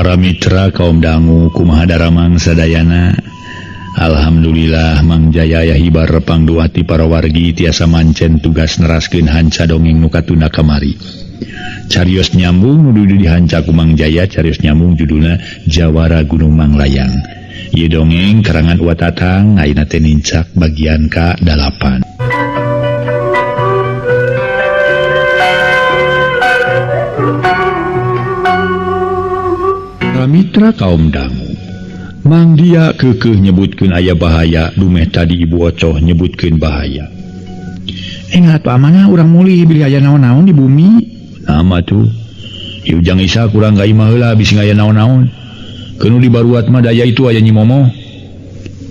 Para mitra kaum dangu kumaha daramang sadayana. Alhamdulillah Mang Jaya aya hibar pangduati para wargi tiasa mancen tugas neraskeun hanca dongeng nu katunda kamari. Carios nyambung nu dihanca ku Mang Jaya, carios nyambung judulna Jawara Gunung Manglayang. Ieu dongeng karangan Wa Tatang ayeuna teh nincak bagian ka-8. Mitra kaum dangu, Mang Dia keukeuh nyebutkeun aya bahaya, dumeh tadi Ibu Ocoh nyebutkeun bahaya. Ingat amanah urang mulih bilih aya naon-naon di bumi. Nama tuh. Ieu Jang Isa kurang ka imah heula bisi aya naon-naon. Keun di baruat mah daya itu aya Nyi Momoh.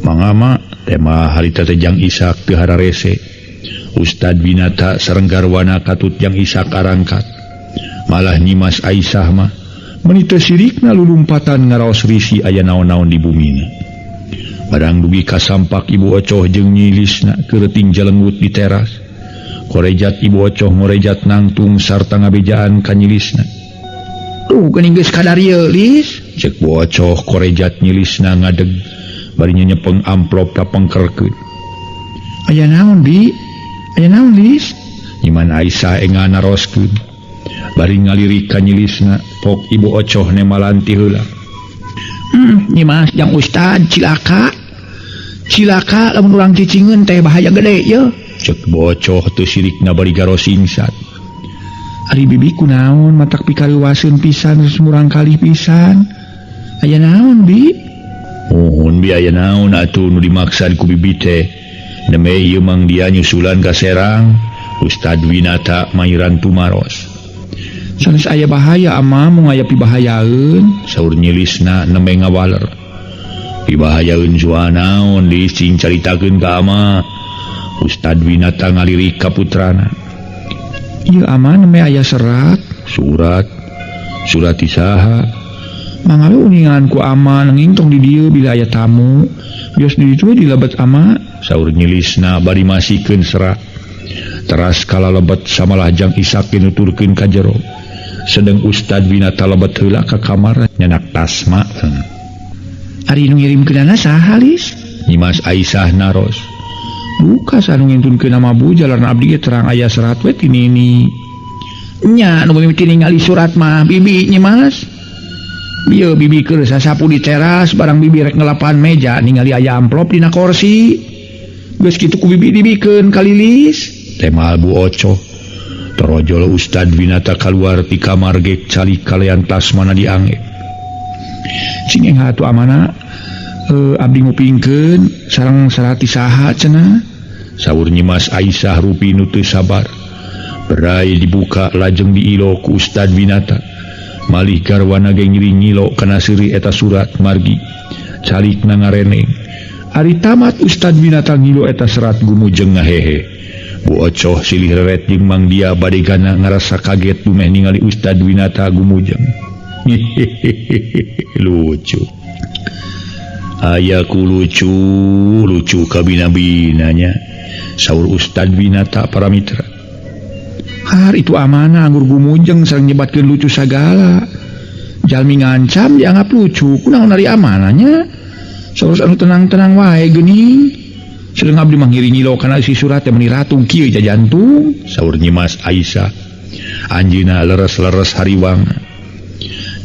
Mangga tema harita teh Jang Isak teu hararese. Ustad Winata sareng garwana katut Jang Isak arangkat. Malah Nyimas Aisyah mah meuni teu sirikna lulumpatan ngaraos risi aya naon-naon di bumina. Barang dugi kasampak Ibu Ocoh jeung nyilisna keureting jalenggut di teras. Korejat Ibu Ocoh ngorejat nangtung sarta ngabejaan ka nyilisna. Tuh geuning geus kadarieu lis, ceuk Bu Ocoh korejat nyilisna ngadeg bari nyepeng amplop kapengkerkeun. Aya naon bi? Aya naon lis? Nyiman Aisyah enga naroskeun. Bari ngalirik ka nyilisna, pok Ibu Ocoh nemalanti heula. Nyimas jang Ustad cilaka. Cilaka lamun urang cicingeun teh bahaya gede ye. Ceuk Bu Ocoh teu sirikna bari garosingsat. Ari bibi kunaon matak pikariwaseun pisan geus murang kalih pisan. Aya naon bi? Muhun bi aya naon atuh nu dimaksad ku bibi teh. Nembe ieu Mang Dia nyusulan ka Serang, Ustad Winata mairan tumaros. Sanes aya bahaya ama mung aya pibahayaeun, saur nyilisna nembe ngawaler. Pibahayaeun sua naon lis cing caritakeun ka ama. Ustad Winata ngalirik ka putrana. Ieu ama nembe aya serat, surat. Surat ti saha? Mangga we uningan ku ama nanging tong di dieu bila aya tamu. Bios di ditu we dilebet ama, saur nyilisna bari masikeun serat. Teras kalalebet samalah Jang Isak nuturkeun ka jero. Sedeng Ustad Winata lebet heula ka kamar nyanak tasma. Ari nu ngirimkeunana saha lis? Nyimas Aisyah naros. Buka anu ngintunkeun nama bu jalan abdi ge terang aya serat we ti nini. Nya nu mimiti ningali surat mah bibi Nyimas. Bieu bibi keur sasapu di teras barang bibi rek ngelapan meja ningali aya amplop dina kursi. Geus kitu ku bibi dibikeun ka Lilis. Temal Bu Ocoh. Torojol Ustad Winata kaluar ti kamar gek calik kalian tasmana diange. Cing engha atuh amana abdi ngupingkeun sareng sarati saha cenah. Saur Nyimas Aisyah rupi nu teu sabar. Berai dibuka lajeng diilo ku Ustad Winata. Malih garwana ge ngiri ngilo kana seuri eta surat margi. Calikna ngareneng. Ari tamat Ustad Winata ngilo eta serat gumujeng ngahehe. Bu Ocoh silih reret jeung Mang Dia badegana ngarasa kaget dumeh ningali Ustad Winata gumujeng. Lucu. Aya ku lucu, lucu kabina-binanya. Saur Ustad Winata para mitra. Har itu amanah anggur gumujeng sareng nyebatkeun lucu sagala. Jalmi ngancam dianggap lucu, kunaon ari amanahnya? Saur anu tenang-tenang wae geuning. Sedeng abdi mah ngiri ngilo kana isi surat teh meuni ratung kieu jajantung, saur Nyimas Aisyah. Anjeunna leres-leres hariwang.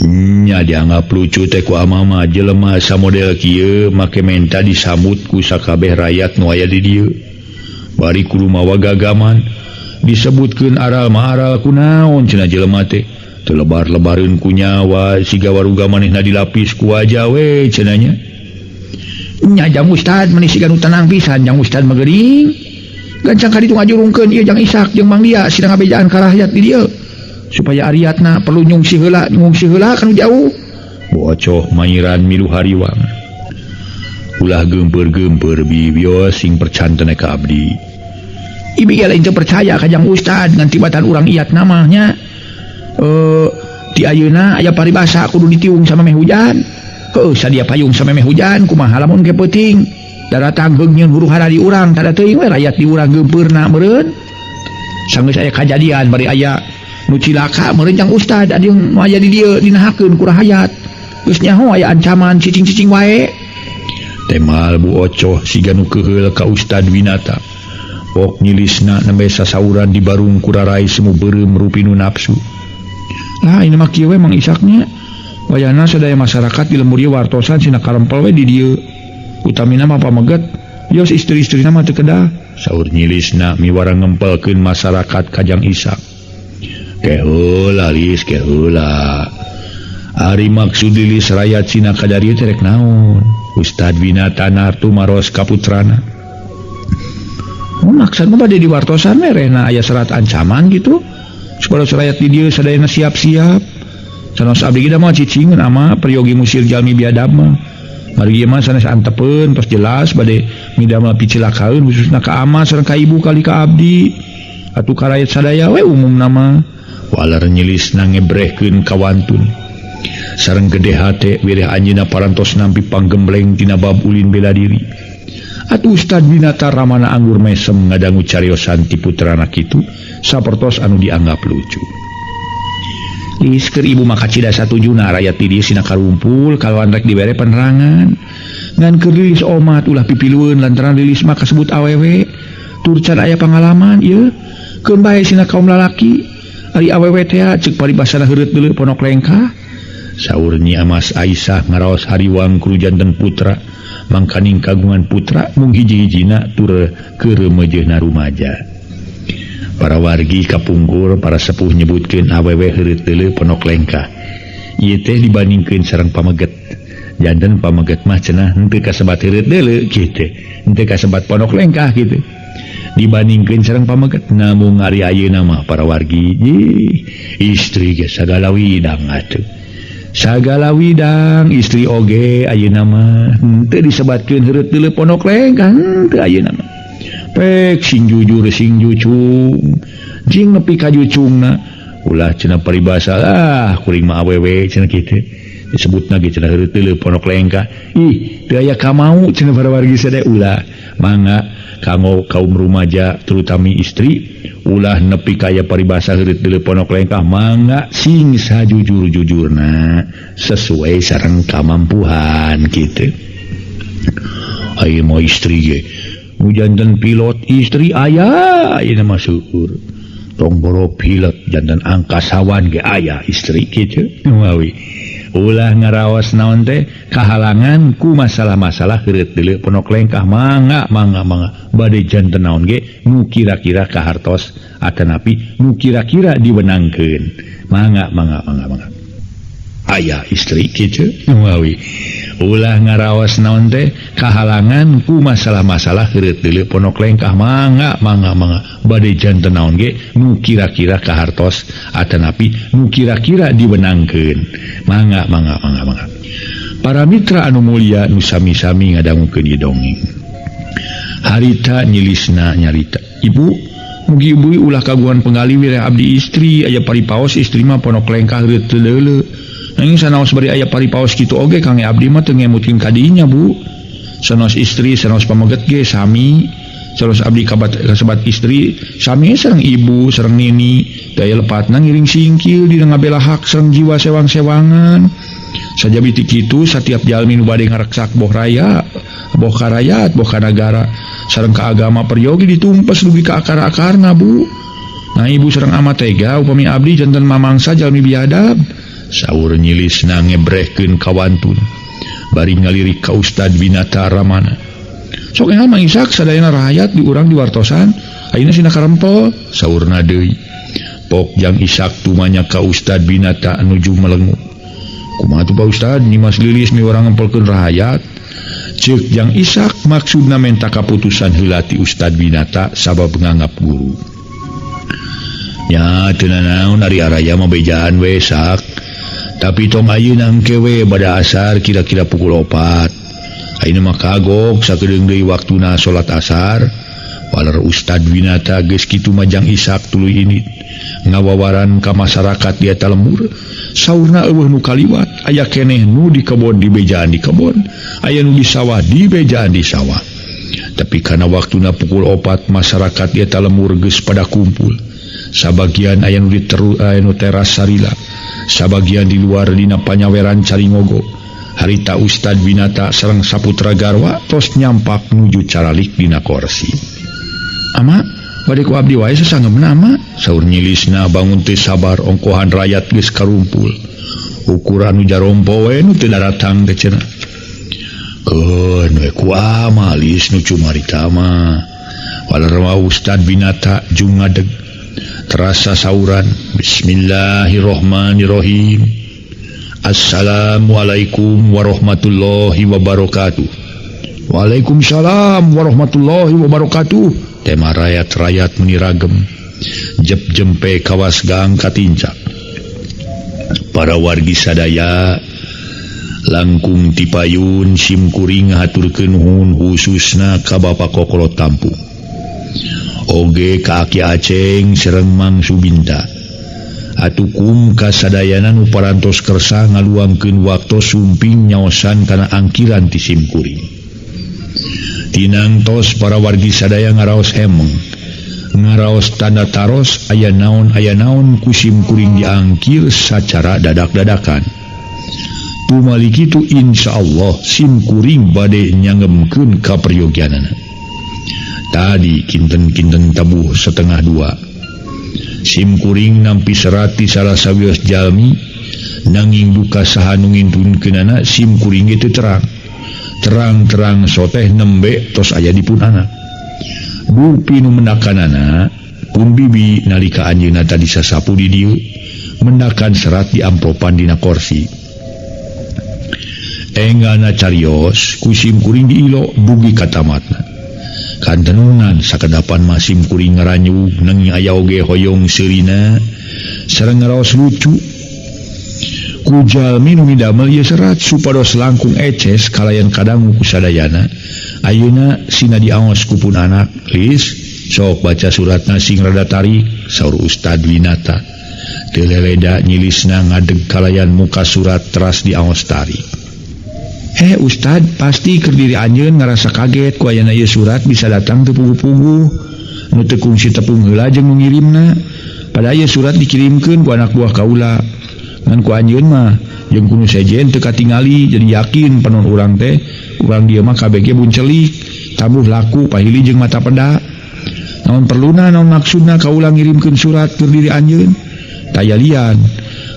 Nya dianggap lucu teh ku amama jelema samodel kieu make menta disambut ku sakabeh rakyat nu aya di dieu. Bari kudu mawa gagaman disebutkeun aral mah aral kunaon cenah jelema teh. Teu lebar-lebareun ku nyawa siga waruga manehna dilapis ku aja we cenah nya. Nya Jang Ustad meuni siga nu tenang pisan Jang Ustad mah geuring. Gancang ka ditu ngajurungkeun ieu Jang Isak jeung Mang Dia sidang ngabejaan ka rakyat di dieu. Supaya ariatna perlu nyungsi heula kanu jauh. Bu Ocoh mairan milu hariwang. Ulah geumpeur-geumpeur bibios sing percantene ka abdi. Ibi ge lain teu percaya ka Jang Ustad ngan tibatan urang iat namanya. Ti ayeuna aya paribasa kudu ditiung samemeh hujan. Heuh sadia payung samemeh hujan kumaha lamun ke peuting. Daratang heung nyeun huru hara di urang tada teuing we rakyat di urang geumpeurna meureun. Sanggeus aya kajadian bari aya nu cilaka meureun Jang Ustad adi nu aya di dieu dinahakeun ku rahayat. Geus nyaho aya ancaman cicing-cicing wae. Temal Bu Ocoh siga nu keuheul ka Ustad Winata. Pok nyilisna nembe sasauran di barung kurarai semu beureum rupinu nafsu. Lah ini mah kieu we Mang Isaknya. Wayahna sadaya masyarakat di lembur ieu wartosan sina karempel we di dieu. Utamina mah pameget, yos istri-istrina mah teu kedah. Saur nyilisna miwara ngempelkeun masyarakat ka Jang Isak. Keheula lis keheula. Ari maksud lilis rayat sina kadarieu teh rek naon? Ustad Winata tumaros ka putrana. Oh, maksud mah bade diwartosan merehna aya serat ancaman gitu. Supaya rakyat di dieu sadayana siap-siap. Sanos abdi ge mah cicingeun ama peryogi musir jalmi biadab mah. Mari ieu mah sanes antepeun tos jelas bade midamel picilakaeun khususna ka ama sareng ka ibu kali ka abdi. Atuh ka rakyat sadaya we umumna mah. Waler nyilisna ngebrehkeun ka wantun. Sareng gede hate wireh anjeunna parantos nampi panggembleng tina bab ulin bela diri. Atuh Ustad Winata ramana anggur mesem ngadangu cariosan ti putrana kitu sapertos anu dianggap lucu. Liis keur ibu mah kacida satujuna rayat di dieu sina karumpul kalawan rek dibere penerangan. Ngan keur lilis omat ulah pipilueun lantaran lilis mah kasebut awewe. Tur can aya pangalaman ieu keun bae sina kaum lalaki. Ari awewe teh ceuk paribasana heureut deuleu ponok lengkah. Saur Nyi Amas Aisyah ngaraos hariwang ku janten putra. Mangkaning kagungan putra mung hiji-hijina tur keur meujeuna rumaja. Para wargi kapungkur para sepuh nyebutkeun awewe heureut deuleu ponok lengkah. Ieu teh dibandingkeun sareng pameget. Janten pameget mah cenah henteu kasebat heureut deuleu kitu. Henteu kasebat ponok lengkah kitu. Dibandingkeun sareng pameget namung ari ayeuna mah para wargi istri ge sagala widang atuh. Sagala widang istri oge ayeuna mah henteu disebatkeun heureut deuleu ponok lengkah henteu ayeuna mah. Pek sing jujur sing jucung jing nepi ka jucungna ulah cenah paribasa ah kuring mah awewe cenah kitu disebutna ge cenah heureut deuleu ponok lengkah ih teu aya kamau cenah para wargi sadaya ulah mangga kanggo kaum rumaja terutami istri ulah nepi kaya paribasa heureut deuleu ponok lengkah mangga sing sajujur-jujurna sesuai sareng kamampuhan kitu. Ayeuna mah istri ge nu janten pilot istri aya ayeuna mah syukur tong boro pilot janten angkasawan ge aya istri kitu mawi ulah ngaraos naon teh kahalangan ku masalah-masalah heureut deuleu ponok lengkah mangga mangga mangga bade janten naon ge nu kira-kira kahartos atanapi nu kira-kira diwenangkeun mangga mangga mangga mangga aya istri kitu mawi ulah ngaraos naon teh kahalangan ku masalah-masalah heureut deuleu ponok lengkah mangga mangga mangga bade janten naon ge nu kira-kira kahartos atanapi nu kira-kira diwenangkeun mangga mangga mangga mangga. Para mitra anu mulia nu sami-sami ngadangukeun ieu dongeng. Harita nyilisna nyarita, ibu mugi ibu ulah kaguan penggali wireh abdi istri aya paripaos istri mah ponok lengkah heureut deuleu. Nanging sanaos bari aya paripaos kitu oge kangge abdi mah teu ngemutkeun ka dinya bu. Sanaos istri sanaos pameget ge sami sanaos abdi kasebat istri sami sareng ibu sareng nini daya lepatna ngiring singkil dina ngabela hak sareng jiwa sewang-sewangan. Sajabi ti kitu satiap jalmi nu bade ngareksak boh raya boh ka rakyat boh ka nagara sareng ka agama peryogi ditumpes dugi ka akar-akarna bu. Nah ibu sareng ama tega upami abdi janten mamangsa jalmi biadab. Saur nyilisna ngebrehkeun ka wantun bari ngalirik ka Ustad Winata Ramana. Sok enggal Mang Isak sadayana rahayat di urang diwartosan ayeuna sina karempel saurna deui. Pok Jang Isak tumanya ka Ustad Winata nuju melengu. Kumaha tuh Pak Ustad Nyimas Lilis miwarang ngempelkeun rahayat. Ceuk Jang Isak maksudna menta kaputusan heula ti Ustad Winata sabab nganggap guru. Nya teu nanaon ari araya mah bejaan we sak. Tapi tong ayeuna engke we bada asar kira-kira pukul 4. Ayeuna mah kagok sakedeung deui waktuna salat asar. Waler Ustad Winata geus kitu mah Jang Isak tuluy ini ngawawaran ka masyarakat di eta lembur. Saurna eueuh nu kaliwat, aya keneh nu di kebon di bejaan di kebon, aya nu di sawah di bejaan di sawah. Tapi kana waktuna pukul 4 masyarakat di eta lembur geus pada kumpul. Sabagian aya nu di teru, aya nu teras sarila, sabagian di luar dina panyaweran Caringogo. Harita Ustad Winata sareng Saputra Garwa tos nyampak nuju caralik dina korsi. Ama, bade ku abdi wae sasangemna ama? Saur nyilisna bangun teu sabar ongkohan rakyat geus karumpul. Ukuran nu jarompo we nu teu daratang teh cenah. Keun we ku ama lis nu cumarita mah. Walerma Ustad Winata jung ngadeg. Terasa sauran Bismillahirrohmanirrohim. Assalamualaikum warahmatullahi wabarakatuh. Waalaikumsalam warahmatullahi wabarakatuh. Tema rakyat-rakyat meniragem. Jep jempe kawas gang katincak. Para wargi sadaya langkung tipayun simkuring haturkeun nuhun khususna ka Bapak Kokolo Tampung. Oge ka Aki Aceng sareng Mang Subinta. Atukum kasadayana nu parantos kersa ngaluangkeun waktos sumping nyaosan kana angkiran ti simkuring. Tinangtos para wargi sadaya ngaraos hemeng. Ngaraos tanda taros aya naon ku simkuring diangkir sacara dadak-dadakan. Tumali kitu insyaallah simkuring bade nyangemkeun ka peryogianana. Tadi kinten-kinten tabuh 1:30. Simkuring nampi serati salah sawios jalmi nanging duka saha nu ngintunkeunana simkuring ge teu terang. Terang-terang soteh nembe tos aya di punana. Dupi nu mendakanana pun bibi nalika anjeunna tadi sasapu di dieu mendakan serat di amplopan dina korsi. Enggana carios ku simkuring diilo dugi ka tamatna. Kantenunan sakedapan mah simkuring ngaranyug nanging aya oge hoyong seurina sareng ngaraos lucu. Ku jalmi nu midamel ieu serat supados langkung eces kalayan kadangu ku sadayana. Ayeuna sina diaos ku pun anak, lis sok baca suratna sing rada tarik saur Ustad Winata. Teu leleda nyilisna ngadeg kalayan muka surat teras diaos tarik. Heh Ustad, pasti keur diri anjeun ngarasa kaget ku ayana ieu surat bisa datang teu puguh-puguh. Nu teu kungsi tepung heula jeung nu ngirimna. Pada ieu surat dikirimkeun ku anak buah kaula. Ngan ku anjeun mah jeung ku nu sejen teu katingali jadi yakin panon urang teh urang dieu mah KBG buncelik, tabuh laku pahili jeung mata peda. Naon perluna naon maksudna kaula ngirimkeun surat keur diri anjeun? Taya lian.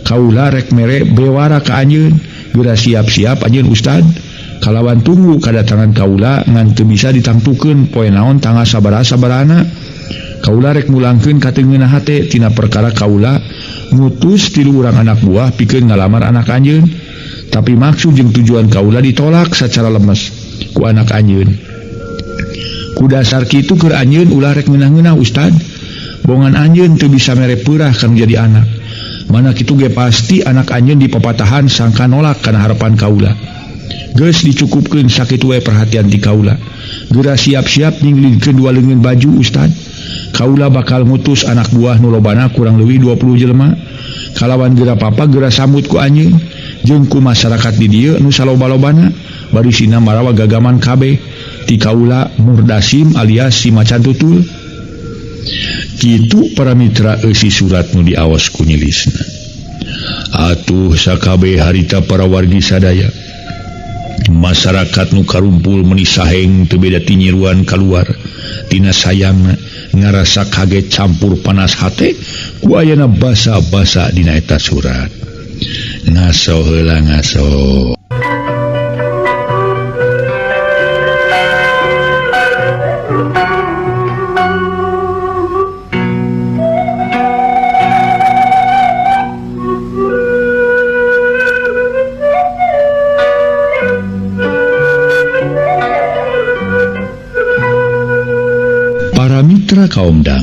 Kaula rek mere bewara ka anjeun. Geura siap-siap anjeun Ustad kalawan tunggu kadatangan kaula ngan teu bisa ditangtukeun poe naon tanggal sabaraha-sabarahana. Kaula rek mulangkeun kateungeunah hate tina perkara kaula ngutus 3 urang anak buah pikeun ngalamar anak anjeun. Tapi maksud jeung tujuan kaula ditolak sacara lemes ku anak anjeun. Ku dasar kitu keur anjeun ulah rek ngeunah-ngeunah Ustad. Bongan anjeun teu bisa mere peurah kana jadi anak. Mana kitu ge pasti anak anjeun dipapatahan sangka nolak kana harapan kaula. Geus dicukupkeun sakitu we perhatian ti kaula. Geura siap-siap nyingligkeun dua leungeun baju Ustad. Kaula bakal ngutus anak buah nu lobana kurang leuwih 20 jelema. Kalawan geura papa geura sambut ku anjeun jeung ku masyarakat di dieu nu saloba-lobana bari sina marawa gagaman kabeh ti kaula Murdasim alias si macan tutul. Kitu para mitra eusi surat nu diaos ku nyilisna. Atuh sakabeh harita para wargi sadaya. Masyarakat nu karumpul meuni saheng teu beda ti nyiruan kaluar tina sayangna ngarasa kaget campur panas hate ku ayana basa-basa dina eta surat. Ngaso heula ngaso. Kaum dang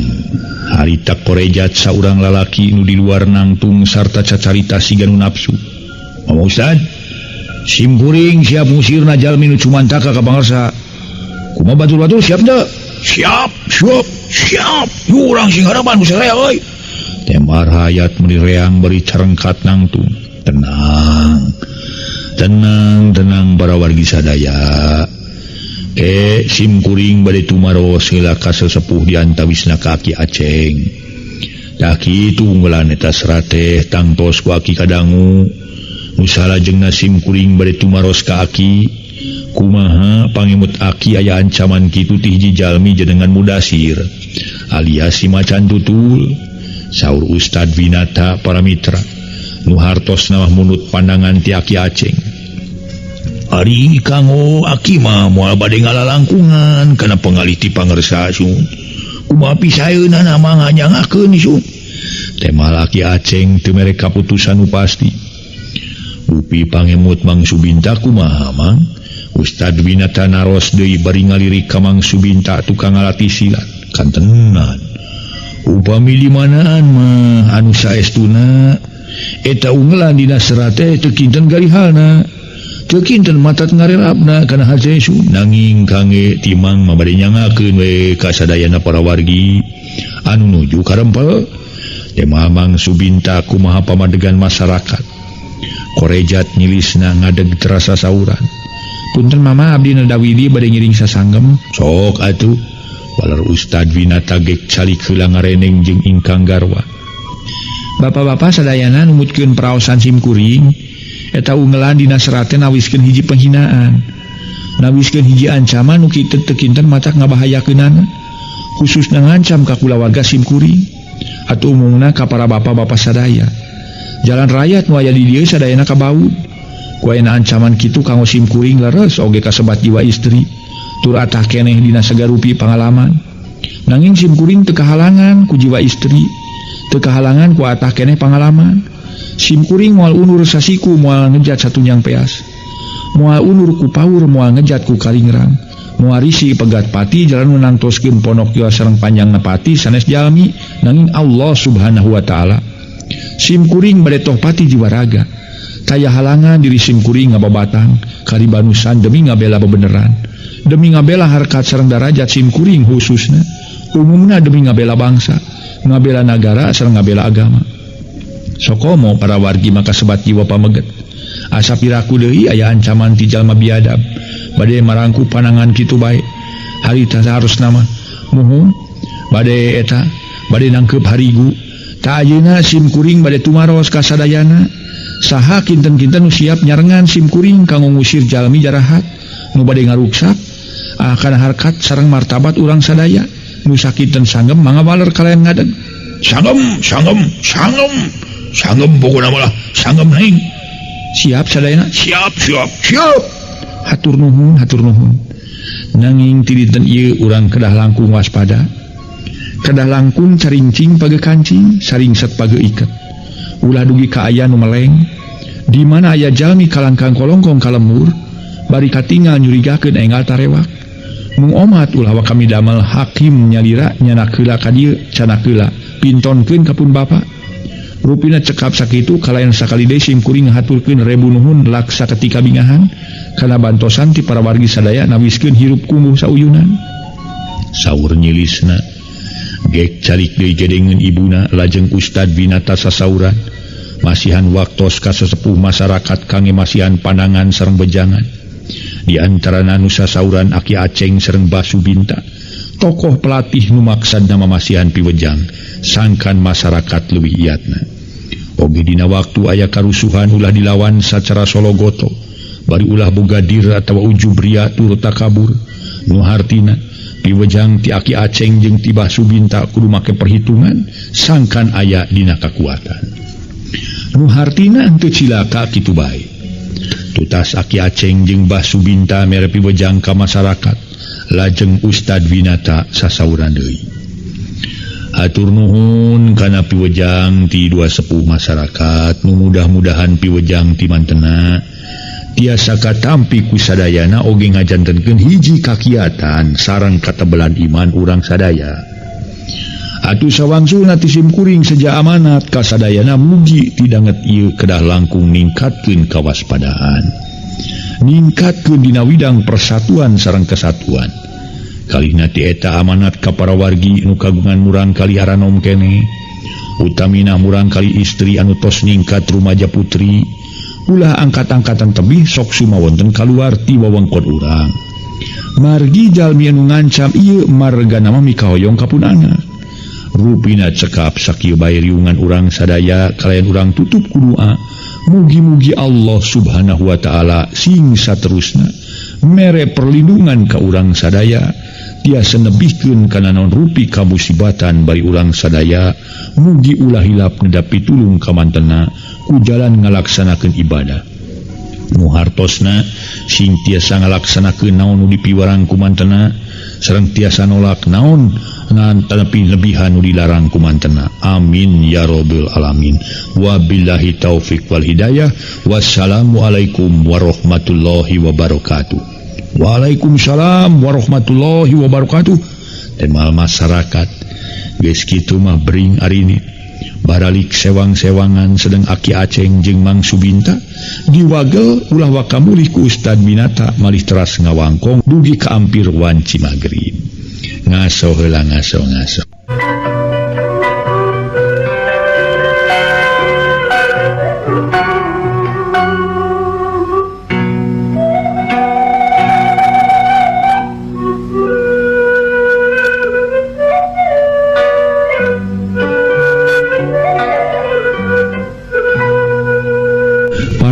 harita korejat saurang lalaki nu di luar nangtung sarta cacarita siga nu nafsu. Mama Ustad, simkuring siap ngusirna jalmi nu cumantaka ka pangarsa. Kumaha batur-batur siap teu? Siap, siap, siap. Urang sing harapan ku saraya euy. Temar hayat meuni reang bari carengkat nangtung. Tenang. Tenang, tenang para wargi sadaya. Simkuring bade tumaros heula ka sesepuh di antawisna ka Aki Aceng. Tah kitu unggelan eta serat teh tangtos ku Aki kadangu. Nu salajengna sim kuring bade tumaros ka aki. Kumaha pangemut aki aya ancaman kitu ti hiji jalmi jenengan Mudasir alias si macan tutul. Saur Ustad Winata para mitra nu hartosna mah munut pandangan ti Aki Aceng. Ari kanggo aki mah moal bade ngalalangkungan kana pengalih ti pangersa sun. Kumaha pisaeunana mah nganyangakeun sun. Tema Aki Aceng teu mere kaputusan nu pasti. Upi pangemut Mang Subinta kumaha Mang? Ustad Winata naros deui bari ngalirik ka Mang Subinta tukang ngalatih silat. Kantenan. Upami di manaan mah anu saestuna eta unggelan dina serat teh teu kinten garihalna. Teu kinten matat ngarerapna kana hate sun. Nanging kangge timang mah bade nyangakeun we ka sadayana para wargi anu nuju karempel. Tema Mang Subinta kumaha pamadegan masyarakat. Korejat nyilisna ngadeg terasa sauran. Punten mama abdi Dawidi bade ngiring sasanggem. Sok atuh. Walar Ustad Winata gek calik heula ngareneng jeung ingkang garwa. Bapak-bapak sadayana numutkeun praosan simkuring eta ungelan dina serat teh nawiskeun hiji penghinaan. Nawiskeun hiji ancaman nu kitu teu kinten matak ngabahayakeunana. Khususna ngancam ka kulawarga simkuring atau umumna ka para bapak-bapak sadaya. Jalan rakyat nu aya di dieu sadayana kabaud. Ku ayana ancaman kitu kanggo simkuring leres oge kasebat jiwa istri. Tur atah keneh dina sagarupi pangalaman. Nanging simkuring teu kahalangan ku jiwa istri, teu kahalangan ku atah keneh pangalaman. Simkuring moal unur sasiku moal ngejat satunyang peas. Moal unur ku paur moal ngejat ku kalingrang. Moal risi pegat pati jalan nangtoskeun ponok jiwa sareng panjangna pati sanes jalmi nanging Allah Subhanahu wa taala. Simkuring bade toh pati jiwa raga. Taya halangan diri simkuring ngababatang karibanusan demi ngabela bebeneran. Demi ngabela harkat sareng darajat simkuring khususna, umumna demi ngabela bangsa, ngabela nagara sareng ngabela agama. Sokomo para wargi maka sebat jiwa pameget. Asa piraku deui aya ancaman ti jalma biadab. Bade marangku panangan kitu bae. Harita saharusna mah muhun bade eta bade nangkeup harigu. Ta ayeuna simkuring bade tumaros ka sadayana. Saha kinten-kinten nu siap nyarengan simkuring kanggo ngusir jalmi jarahat nu bade ngaruksak akan harkat sareng martabat urang sadaya. Nu sakinten sanggem mangga waler kalayan ngadeg. Sanggem, sanggem, sanggem. Sanggem pokona malah sanggem neng. Siap sadayana? Siap, siap, siap. Hatur nuhun, hatur nuhun. Nanging ti dinten ieu urang kedah langkung waspada. Kedah langkung carincing page kancing, saringset page iket. Ulah dugi ka aya nu meleng. Di mana aya jalmi kalangkang kolongkong kalemur, bari katingal nyurigakeun enggal tarewak. Mung omat ulah wa kami damel hakim nyalira nyanak heula ka dieu canak heula pintonkeun ka pun bapa. Rupina cekap sakitu kalayan sakali deui simkuring ngahaturkeun rebu nuhun laksa ketika bingahan kana bantosan ti para wargi sadaya nawiskeun hirup kumuh sauyunan. Saur nyilisna gek calik deui gedengeun ibuna lajeng Ustad Winata sasauran masihan waktos ka sesepuh masyarakat kangge masihan pandangan sareng bejangan. Di antarana nu sasauran Aki Aceng sareng Basubinta, tokoh pelatih nu maksad nama masihan piwejang sangkan masyarakat leuwih iatna. Oge dina waktu aya karusuhan ulah dilawan sacara sologoto, bari ulah boga dir atawa ujub ria tur takabur. Nu hartina piwejang ti Aki Aceng jeung ti Basubinta kudu make perhitungan sangkan aya dina kakuatan. Nu hartina henteu cilaka kitu bae. Tutas Aki Aceng jeung Basubinta mere piwejang ka masyarakat, lajeng Ustad Winata sasauran deui. Hatur nuhun kana piwejang ti dua sepuh masyarakat, nu mudah-mudahan piwejang ti mantena tiasa katampi ku sadayana oge ngajantenkeun hiji kakiatan sareng katebelan iman urang sadaya. Atuh sawangsuna ti simkuring seja amanat ka sadayana mugi tidanget ieu kedah langkung ningkatkeun kawaspadaan. Ningkatkeun dina widang persatuan sareng kesatuan. Kalihna ti eta amanat ka para wargi nu kagungan murang kali aranom keneh. Utamina murang kali istri anu tos ningkat rumaja putri. Ulah angkat-angkatan tebih sok sumawonten kaluar ti wewengkon urang. Margi jalmi anu ngancam ieu marga nama mikahoyong ka pun anak. Rupina cekap sakieu bae riungan urang sadaya kalayan urang tutup ku doa. Mugi-mugi Allah Subhanahu wa taala sing saterusna mere perlindungan ka urang sadaya, tiasa nebihkeun kana naon rupi kamusibatan bari urang sadaya. Mugi ulah hilap nedapi tulung ka mantena ku jalan ngalaksanakeun ibadah. Nu hartosna sing tiasa ngalaksanakeun naon nu dipiwarang ku mantena sareng tiasa nolak naon tanapi lebihan nu dilarang ku mantena. Amin ya robbal alamin. Wabillahi taufik wal hidayah. Wassalamualaikum warahmatullahi wabarakatuh. Waalaikumsalam warahmatullahi wabarakatuh. Temal masyarakat geus kitu mah bering arini baralik sewang-sewangan sedang Aki Aceng jeung Mang Subinta diwagel ulah wakamulih ku Ustad Winata malih teras ngawangkong dugi ka ampir wanci magrib. Ngaso heula ngaso ngaso.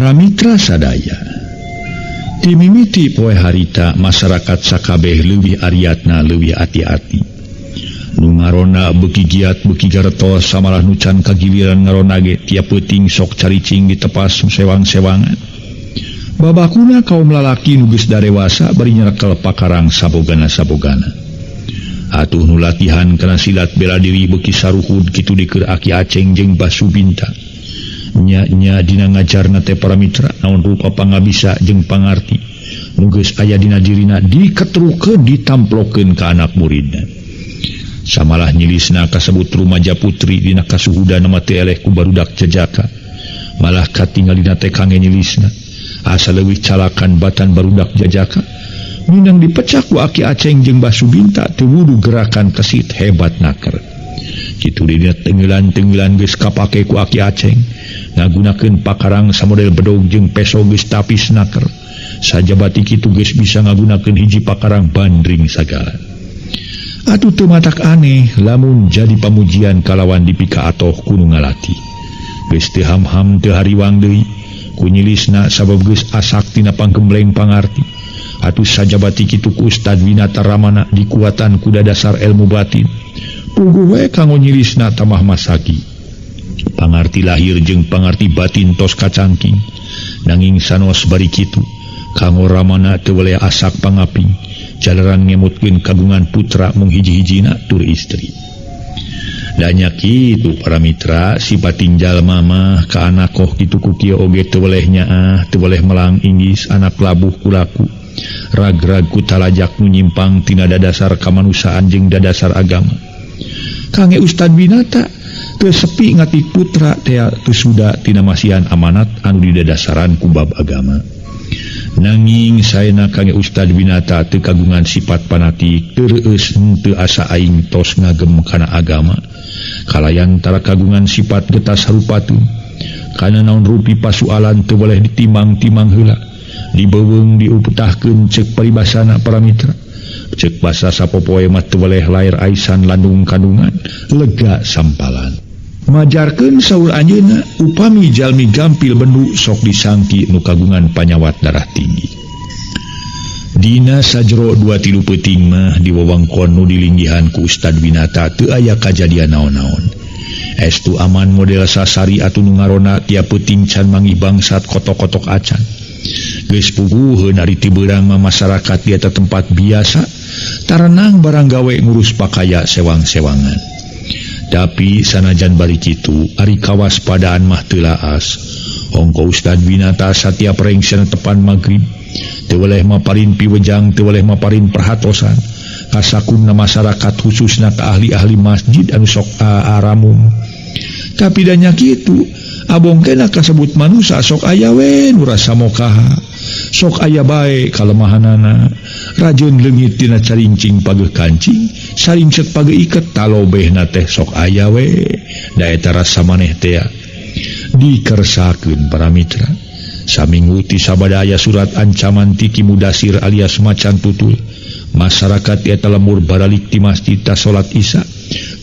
Mitra sadaya dimimiti poe harita masyarakat sakabeh leuwih ariatna leuwih ati-ati. Nu ngarona beuki giat beuki garetos samalah nu can kagiliran ngarona ge tiap peuting sok caricing ditepas sewang-sewangan. Babakuna kaum lalaki nu geus darewasa bari nyerekel pakarang sabogana-sabogana. Atuh nu latihan kana silat bela diri beuki saruhud kitu dikeur Aki Aceng jeung Basubinta. Nya-nya dina ngajarna teh para mitra naon rupa pangabisa jeung pangarti nu geus aya dina dirina diketrukeun ditamplokeun ka anak muridna. Samalah nyilisna kasebut rumaja putri dina kasuhudan mah teu eleh ku barudak jejaka. Malah katingalina teh kange nyilisna asa leuwih calakan batan barudak jejaka. Minang dipecak ku Aki Aceng jeung Basubinta teu wudu gerakan kesit hebat naker. Kitu dina tenggelan-tenggelan geus kapake ku Aki Aceng ngagunakeun pakarang samodel bedog jeung peso geus tapis naker. Sajabati kitu geus bisa ngagunakeun hiji pakarang bandring sagala. Atuh teu matak aneh lamun jadi pamujian kalawan dipika atoh ku nu ngalati. Geus teu ham-ham teu hariwang deui ku nyilisna sabab geus asak tina panggembleng pangarti. Atuh sajabati kitu ku Ustad Winata Ramana dikuatan ku dadasar ilmu batin. Puguh we kanggo nyilisna tamah masaki. Pangarti lahir jeung pangarti batin tos kacangking. Nanging sanos bari kitu kanggo Ramana teu weleh asak pangaping. Jalaran ngemutkeun kagungan putra mung hiji-hijina tur istri. Danya kitu para mitra sipating jalma mah ka anak koh kitu ku kieu oge teu weleh nyaah teu weleh melang inggis anak labuh kulaku. Rag-rag ku talajak nu nyimpang tina dadasar kamanusiaan jeung dadasar agama. Kange Ustad Winata teu sepi ngatik putra tea teu suda tina masihan amanat anu didadasaran ku bab agama. Nanging saena kange Ustad Winata teu kagungan sifat fanatik teu reueus teu asa aing tos ngagem kana agama. Kalayan tara kagungan sifat getas harupatun. Kana naon rupi pasualan teu boleh ditimang-timang heula. Dibeuweung diupetahkeun ceuk paribasana para mitra. Ceuk basa sapopoe mah teu weleh lair aisan landung kandungan lega sampalan. Majarkeun saur anjeunna upami jalmi gampil bendu sok disangki nu kagungan panyawat darah tinggi. Dina sajero 2-3 peuting mah di wewengkon nu dilinggihan ku Ustad Winata teu aya kajadian naon-naon. Estu aman model sasari atuh nu ngarona tiap peuting can manggih bangsat kotok-kotok acan. Geus puguheun ari ti beurang mah masyarakat di eta tempat biasa tarenang barang gawe ngurus pakaya sewang-sewangan. Tapi sanajan bari kitu ari kawaspadaan mah teu laas. Ongko Ustad Winata satiap rengsena tepan magrib teu weleh maparin piwejang teu weleh maparin perhatosan kasakumna masyarakat khususna ka ahli-ahli masjid anu sok aramum. Tapi danya kitu abong kena kasebut manusia sok aya we nu rasa mokaha sok aya bae kalemahanana rajin leungit tina carincing pageuh kancing sarincet pageuh iket talobehna teh sok aya we da eta rasa maneh teh dikersakeun para mitra. Saminggu ti sabada aya surat ancaman ti Ki Mudasir alias macan tutul. Masyarakat eta lembur baralik ti masjid ta salat isya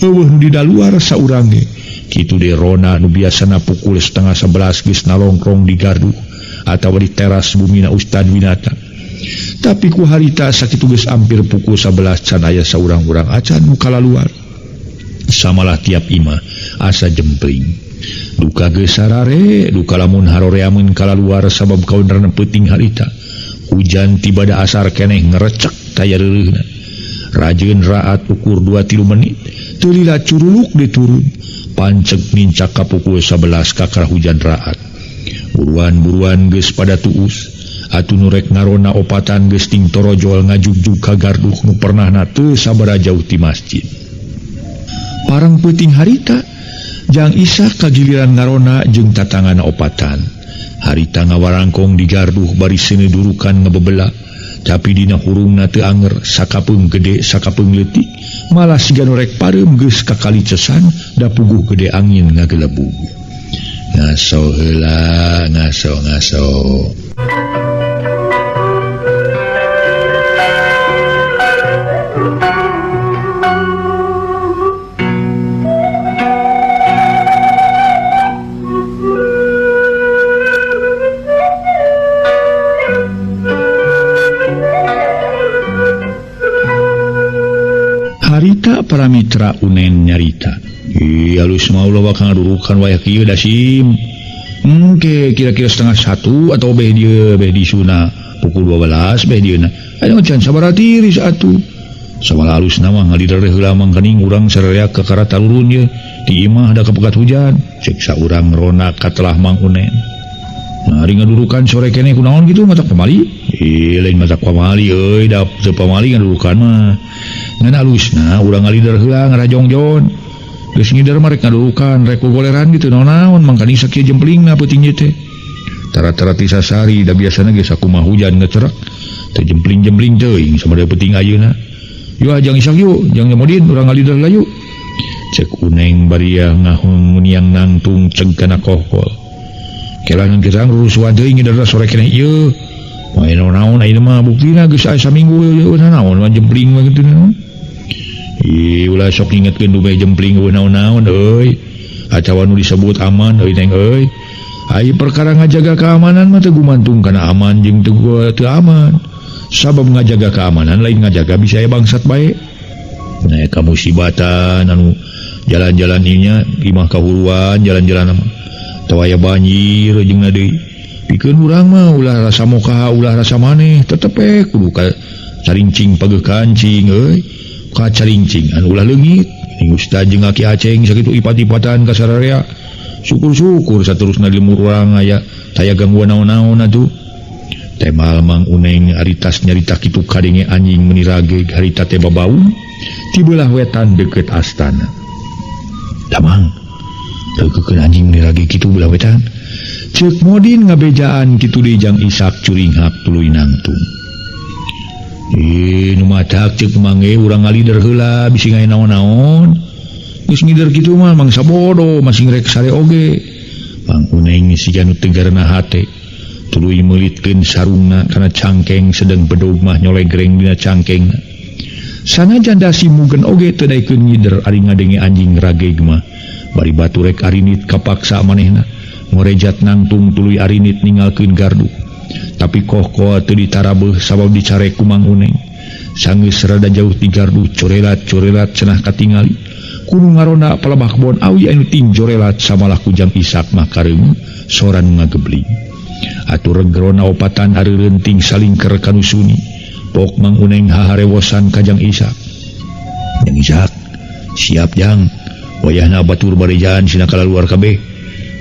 eueuh nu di daluar saurang ge. Kitu deui Rona nu biasana pukul 10:30 geus nalongkrong di gardu atawa di teras bumina Ustad Winata. Tapi ku harita sakitu geus ampir pukul 11 can aya saurang-urang acan nu kalaluar. Samalah tiap imah asa jempling. Duka geus sarare, duka lamun haroreameun kalaluar sabab kaoneran peuting harita. Hujan tibada asar keneh ngerecek taya reureuhna. Rajeun raat ukur 2-3 menit, teu lila curuluk diturun. Panceg nincak ka pukul 11 kakara hujan raat. Buruan-buruan geus pada tuus. Atuh nu rek ngarona opatan geus ting torojol ngajugjug ka garduh nu pernahna teu sabaraha jauh ti masjid. Parang peuting harita, Jang Isak kagiliran ngarona jeung tatangana opatan. Harita ngawarangkong di garduh bari seuneu durukan ngebebela. Tapi dina hurungna teu anger, sakapeung gede sakapeung leutik, malah siga nu rek pareum geus kakalicesan da puguh gede angin ngagelebug. Ngaso heula, ngaso ngaso. Harita para mitra Unen nyarita. Ih, halus mah ulah bakal ngadurukan wayah kieu dasim. Engke kira-kira 12:30 atau beh dieu beh disuna pukul 12 beh dieuna. Aya can sabaraha tiris atuh. Samalah halusna mah ngalider heula mangkaning urang sararea kakara tarurun ye. Di imah da kapekat hujan. Cek saurang rona katelah Mang Unen. Nah, ari ngadurukan sore keneh kunaon kitu matak pamali? Ih, lain matak pamali euy, da teu pamali ngadurukan mah. Ngan halusna urang ngalider heula ngarajongjon. Geus ngider mah rek ngadurukan, rek gogoleran gitu naon-naon mangkaning sakieu jemplingna peuting ieu teh. Tara-tara ti sasari da biasana geus sakumaha hujan ngecerak. Teu jempling-jempling teuing samade peuting ayeuna. Yuk ah, Jang Isak yuk, Jang Modin urang ngalider heula yuk. Cek Uneng bariah ngahung-niang nangtung ceg kana kohkol. Kelangan kita rusuhan teuing ngider sore keneh ieu. Main naon-naon ayeuna mah buktina geus aya saminggu ieu naon mah jempling mah kitu naon. Ih, ulah sok ngingetkeun dumeh jempling eueuh naon-naon euy. Atawa nu disebut aman euy neng euy. Ai perkara ngajaga keamanan mah teu gumantung kana aman jeung teu aman. Sabab ngajaga keamanan lain ngajaga bisa aya bangsat bae. Nah, kamusibatan anu jalan-jalan ieu nya imah kahuruan jalan-jalan mah. Tawa aya banjir jeung na deui. Pikeun urang mah ulah rasa moka ulah rasa maneh tetep we kudu ka carincing pageuh kancing euy. Ka carincing anu ulah leungit. Ning ustad jeung Aki Aceng sakitu ipat-ipatan ka sararea. Syukur-syukur saterusna di lemur urang aya taya gangguan naon-naon atuh. Temal Mang Uneng aritas nyarita kitu kadenge anjing meuni rageg harita teh babaung ti beulah wetan deukeut astana. Damang teukeun anjing meuni rageg kitu beulah wetan. Ceuk Modin ngabejaan kitu deui Jang Isak curinghak tuluy nangtung. Ih, nu matak ceuk mange urang ngalider heula bisi ngae naon-naon. Geus ngider kitu mah mangsa bodoh masing rek sare oge. Mang Uneng siga nu tegarna hate. Tuluy meulitkeun sarungna kana cangkeng sedeng bedog mah nyolegreng dina cangkengna. Sanajan dasi mugen oge teu daekeun ngider ari ngadenge anjing rageg mah. Bari batu rek arinit kapaksa manehna. Ngorejat nangtung tuluy arinit ninggalkeun gardu. Tapi kohkoh teu ditarabeuh sabab dicarek ku Mang Uneng. Sanggeus rada jauh ti gardu corelat-corelat cenah katingali. Kudu ngarona palebah kebon awi anu ting jorelat samalah ku Jang Isak mah kareung soran ngagebling. Atur gerona opatan areureun ting salingker kanu suni. Pok Mang Uneng haharewosan ka Jang Isak. Jang Isak, siap Jang. Wayahna batur barejaan sina kalaluar kabeh.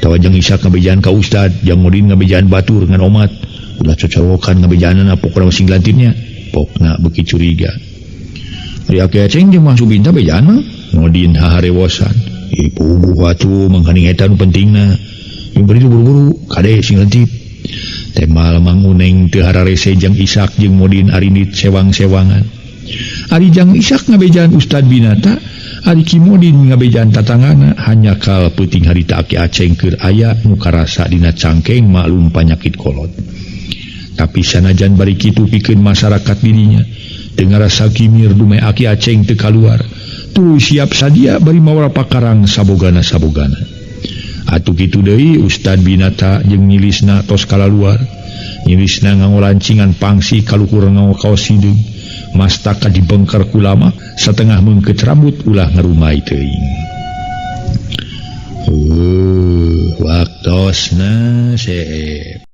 Tawa Jang Isak ngabejaan ka Ustad, Jang Modin ngabejaan batur ngan omat. Ulah cocorokan ngabejaanana pokona masing lantipnya. Pokna beuki curiga. Ari Aki Aceng jeung Mang Subinta bejaan mah. Modin haharewosan. Ih, puguh atuh mangkaning eta nu pentingna. Jeung bari buru-buru kade sing lantip. Temal Mang Uneng teu hararese Jang Isak jeung Modin arinit sewang-sewangan. Ari Jang Isak ngabejaan Ustad Binata, ari Ki Modin ngabejaan tatangana hanyakal peuting harita Aki Aceng keur aya nu karasa dina cangkeng maklum panyakit kolot. Tapi sanajan bari kitu pikeun masyarakat dirinya teu ngarasa kimir dumeh Aki Aceng teu kaluar. Tuluy siap sadia bari mawa pakarang sabogana-sabogana. Atuh kitu deui Ustad Binata jeung nyilisna tos kalaluar. Nyilisna nganggo lancingan pangsi kaluhur nganggo kaos hideung. Mastaka dibengker ku lama satengah meungkeut rambut ulah ngarumai teuing. Waktosna seep.